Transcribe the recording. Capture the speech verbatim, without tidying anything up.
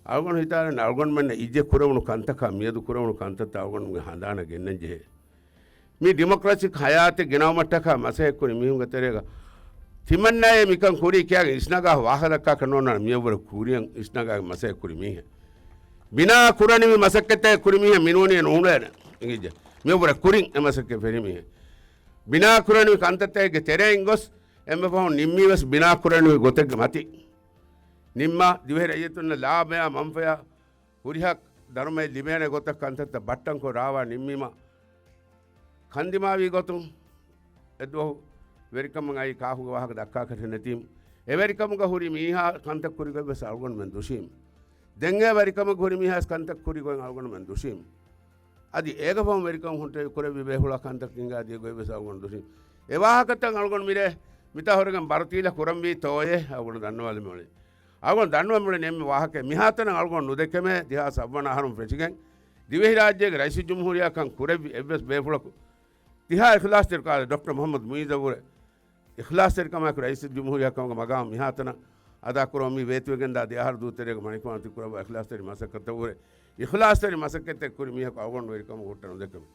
އަޅުގަނޑު ހިތާލަން އަޅުގަނޑުމެންނަށް އިއްޒެ ކުރެވުނު ކަންތަކާ މިއަދު ކުރެވުނު ކަންތައްތައް އަޅުގަނޑުމެންގެ ހަނދާނަށް ގެންނަން ޖެހޭ. މި ޑިމޮކްރަސިކް ހަޔާތެއް ގެނައުމަށްޓަކާ މަސައްކަތް ކުރި މީހުންގެ ތެރޭގަ ތިމަންނާއޭ މިކަން ކުރީ ކިޔާގެން އިސްނަގާ ވާހަކަ ދައްކާކަށް ނޯންނާނެ. މިއަށްވުރެ ކުރިއަށް އިސްނަގާގެން މަސައްކަތް ކުރި މީހެއް. ބިނާ ކުރަނިވި މަސައްކަތެއް ކުރި މީހެއް މިނޫނިއެއް ނޫޅޭނެ އިނގިއްޖެ. މިއަށްވުރެ ކުރިން އެ މަސައްކަތް ފެށި މީހެއް. ބިނާ ކުރަނިވި ކަންތައްތަކެއްގެ ތެރެއިން ގޮސް އެންމެ ފަހުން ނިންމީ ވެސް ބިނާ ކުރަނިވި ގޮތެއްގެ މަތި. ނިންމާ ދިވެހި ރައްޔިތުންނަށް ލާބަޔާ މަންފަޔާ ހުރިހާ ދަރުމައެއް ލިބޭނެ ގޮތަށް ކަންތައްތައް ބައްޓަންކޮށް ރާވާ ނިންމީމަ، ކަންދިމާވީ ގޮތުން އެއްދުވަހު ވެރިކަމުން އައީ ކާކުގެ ވާހަކަ ދައްކާކަށެއް ނެތީމު، އެ ވެރިކަމުގަ ހުރި މީހާ ކަންތައް ކުރި ގޮތް ވެސް އަޅުގަނޑުމެން ދުށީމު. ދެން އެ ވެރިކަމުގަ ހުރި މީހާ ވެސް ކަންތައް ކުރި ގޮތް އަޅުގަނޑުމެން ދުށީމު. އަދި އޭގަ ފަހުން ވެރިކަމުން ހުންޓެވި ކުރެއްވި ބޭފުޅާ ކަންތައް ހިނގާ ދިޔަ ގޮތް ވެސް އަޅުގަނޑު ދުށީމު. އެ ވާހަކަތައް އަޅުގަނޑު މިރޭ މިތާ ހުރެގެން ބަރުތީލަ ކުރަންވީ ތޯއޭ އަޅުގަނޑު ދަންނަވާލަމުން އަޅުގަނޑު ދަންނަވަމުޅެނީ އެންމެ ވާހަކަ މިހާތަނަށް އަޅުގަނޑު ނުދެކެމޭ. ދިހާސް ސައްވަނަ އަހަރުން ފެށިގެން ދިވެހިރާއްޖޭގެ ރައީސުލްޖުމްހޫރިއްޔާ ކަން ކުރެއްވި އެއްވެސް ބޭފުޅަކު ތިހާ އިޚްލާޞްތެރިކަމާ ޑޮކްޓަރ މުޙައްމަދު މުޢިއްޒަށްވުރެ އިޚްލާޞްތެރިކަމާއެކު ރައީސުލްޖުމްހޫރިއްޔާ ކަމުގެ މަގާމު މިހާތަނަށް އަދާކުރަމުން މި ވޭތުވެގެންދާ ދެ އަހަރު ދޫތެރޭގަ މަނިކުފާނު ތި ކުރައްވާ އިޚްލާޞްތެރި މަސައްކަތަށްވުރެ އިޚްލާޞްތެރި މަސައްކަތެއް ކުރި މީހަކު އަޅުގަނޑު ވެރިކަމުގަ ހުއްޓަން ނުދެކެމު.